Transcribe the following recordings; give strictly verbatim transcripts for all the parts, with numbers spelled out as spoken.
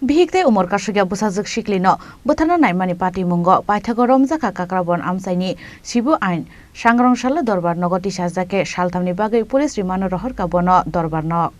Bihik tei umor kasukya bwsajwk siklino bwtharna naimani patimungo paithago romjakha Kakrabon amchaini sibu ain. Sangrong salo dorbar nogo tisajak khe salthamni bagwi police rimano rohorkha bono dorbar nog.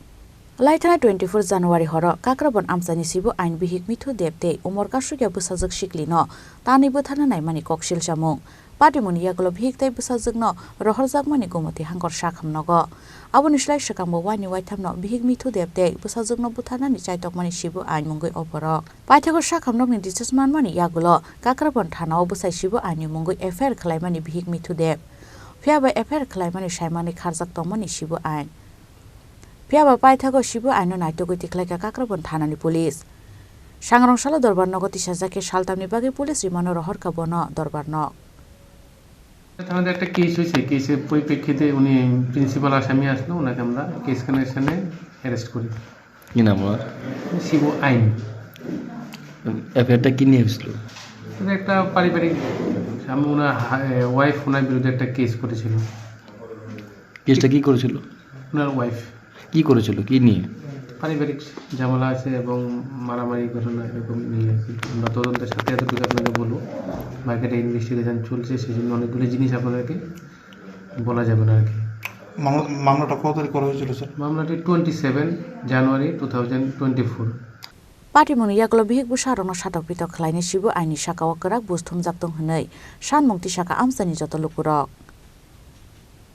Laithana twenty-four January horo Kakrabon amchaini sibu ain bihik Mithu Deb tei umor kasukya bwsajwk siklino tanwi bwtharna naimani koksil chamung. Patimungni yagulo bihik tei bwsajwkno rohorjakmani gumoti hangkor sakham nogo. Aboni slai swkangbo waini waithamno bihik Mithu Deb tei bwsajwkno butharnani chaitokmani sibu ain mungwi o borok. Paithago sakham nokni discharge manmani yagulo Kakrabon thanao bwsai sibu aini mungwi F I R khwlaimani bihik Mithu Deb. Phiyaba F I R khwlaimani saimani kharjak tongmani sibu ain. Phiyaba paithago sibu aino naitugwi tikhlaikha Kakrabon thanani police. Sangrong salo dorbar nogo tisajak khe saltamni bagwi police rimano rohorkha bono dorbar nog. আমাদের একটা কেস হয়েছে, কেসের পরিপ্রেক্ষিতে উনি প্রিন্সিপাল আসামি আসলো, ওনাকে আমরা কেস কানেকশনে অ্যারেস্ট করি। কি নাম ওনার? শিবু আইন। এফআইআরটা কি নিয়ে হয়েছিল? এটা একটা পারিবারিক, আমি ওনার হা-, এ, ওয়াইফ ওনার বিরুদ্ধে একটা কেস করেছিল। কেসটা কি করেছিল? ওনার ওয়াইফ। কি করেছিল? কি নিয়ে? পারিবারিক ঝামেলা আছে এবং মারামারি ঘটনা এরকম নিয়ে আর কি। আমরা তদন্তের সাথে এতটুকু আপনাকে বলবো। বাকিটা ইনভেস্টিগেশন চলছে, সেই জন্য অনেকগুলো জিনিস আপনাদেরকে বলা যাবে না আর কি। মামলা, মামলাটা কত তারিখ করা হয়েছিল, স্যার? মামলাটি twenty seven January two thousand twenty four. Patimungni yagulo bihik bwsarokno satok pitok khlainai sibu aini sakao kwrak buj thumjak tong hwnwi sanmung tisakha amchaini joto lukurok.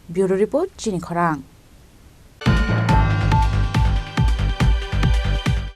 Bureau Report, Chini Khorang.